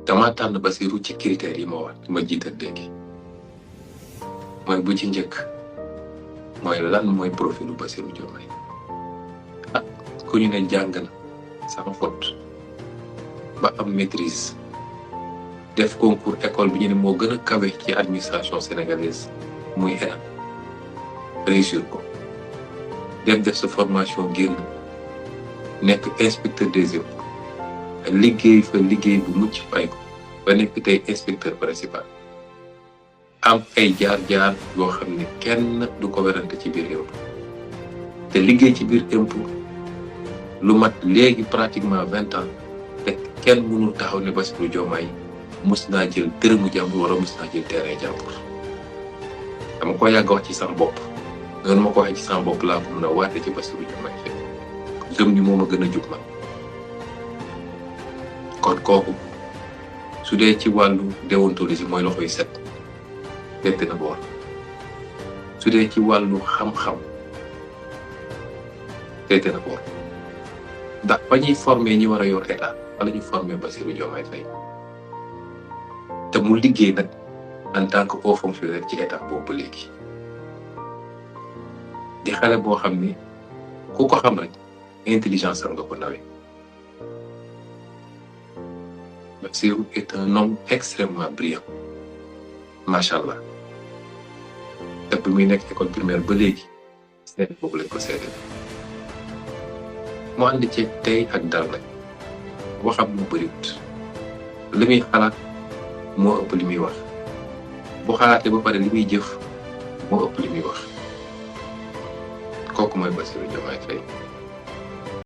dama tànn Bassirou ci critères yi ma wax ma jiital léegi mooy bu ci njëkk mooy lan mooy profilu Bassirou Diomaye ku ñu ne jàng na sans faute ba am maîtrise def concours école bi ñu ne moo gën a kawe ci administration sénégalaise muy ENA réussir ko def sa formation génn nekk inspecteur des impôts liggéey fa liggéey bu mucc fay ko ba nekk tey inspecteur principal am ay jaar-jaar yoo xam ne kenn du ko werante ci biir impôt te liggéey ci biir impôt lu mat léegi pratiquement 20 ans te kenn mënul taxaw ne Bassirou Diomaye mus naa jël dërëmu jàmbur wala mus naa jël terrain jàmbur dama ko yàgg wax ci sama bopp noonu ma ko waxee ci sama bopp laa ko mën a waate ci Bassirou Diomaye Faye gëm ni moom a gën a jub man kon kooku su dee ci wàllu déontologie mooy loxoy set fekk na boor su dee ci wàllu xam-xam fekk na boor ndax ba ñuy formé ñi war a yor état wala ñu formé Bassirou Diomaye Faye te mu liggéey nag en tant que haut fonctionnaire ci état boobu léegi di xale boo xam ni ku ko xam rek intelligence am nga ko nawee Bassirou est un homme extrêmement brillant macha allah te bi muy nekk école primaire ba léegi seede boobu lañ ko seede mu ànd ci tey ak dal nag waxam mu bëriwut li muy xalaat moo ëpp li muy wax bu xalaatee ba pare li muy jëf moo ëpp li muy wax kooku mooy Bassirou Diomaye Faye